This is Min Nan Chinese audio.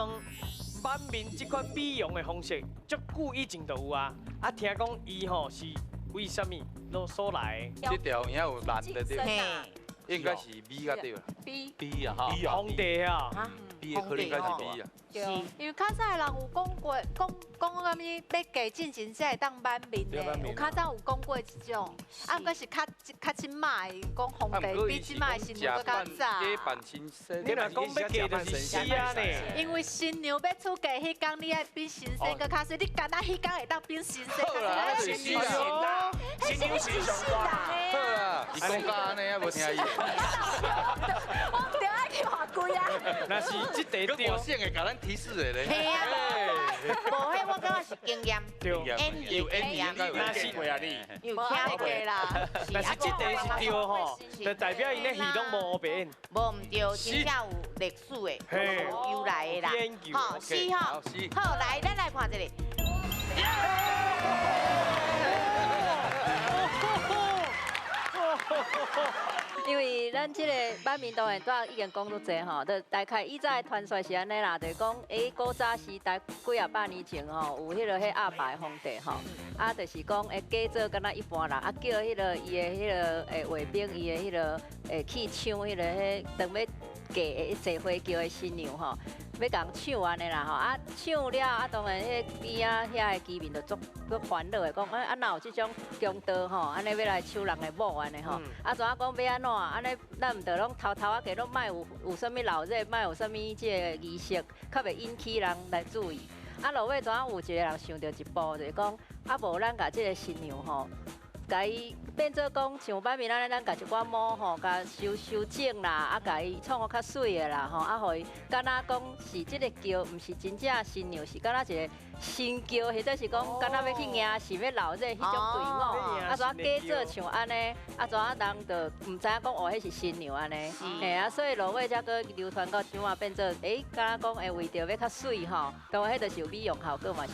問挽面這款美容的方式，足久以前就有啊。啊，聽講伊吼是為啥物囉所來的？這條影有難的對，應該是 B 較對啦。 B B 啊，哈。皇帝啊，B 可能應該是 B 啊。對，因為較早的人有講過，講講啥物欲嫁進前才會當挽面的，有較早有講過這種，啊，毋過是較較這擺講皇帝比這擺新娘閣較早。假扮新生，你若講欲嫁就是死啊呢？因為新娘欲出嫁彼工，你愛比先生閣較媠，你敢若彼工會當比先生較媠。新娘啦，新娘是上大。好啦，伊講到按呢，也無聽伊。我毋著愛去犯規啊！若是這題對，我先會共咱提示的咧。嘿啊，無彼我感覺是經驗，對，有經驗，若是有聽過啦。若是這題是對吼，就代表𪜶咧戲攏無黑白演。無毋對，真正有歷史的，有由來的啦。好，是吼，好，來，咱來看這個。因為咱這個挽面當然拄仔已經講愈濟吼，就大概以前的傳說是按呢啦，就是講古早時代幾仔百年前吼，有彼個阿爸的皇帝吼，啊，就是講假做敢若一般人，啊，叫彼個伊的彼個衛兵，伊的彼個去搶彼個彼當欲嫁的坐火轎的新娘吼。欲共搶按呢啦吼，啊搶了啊，當然彼邊仔遐的居民就足足煩惱的，講啊哪有這種強盜吼，按呢欲來搶人的某按呢吼，啊怎啊講欲按怎，按呢咱毋著攏偷偷仔過，攏莫有啥物鬧熱，莫有啥物這个儀式，較袂引起人來注意。啊落尾怎啊有一個人想著一步，就是講啊無咱共這个新娘吼，共伊變做講像挽面按呢，咱共一寡毛吼，共修修整啦，啊，共伊創予較媠的啦吼，啊，予伊敢若講是這个轎，毋是真正新娘，是敢若一个新轎，或者是講敢若欲去迎神欲鬧熱彼種隊伍，啊，怎啊假做像按呢，啊，怎啊人就毋知影講哦，彼是新娘按呢，嘿啊，所以落尾才閣流傳到這馬變做，敢若講會為著欲較媠吼，當然彼就是有美容效果嘛。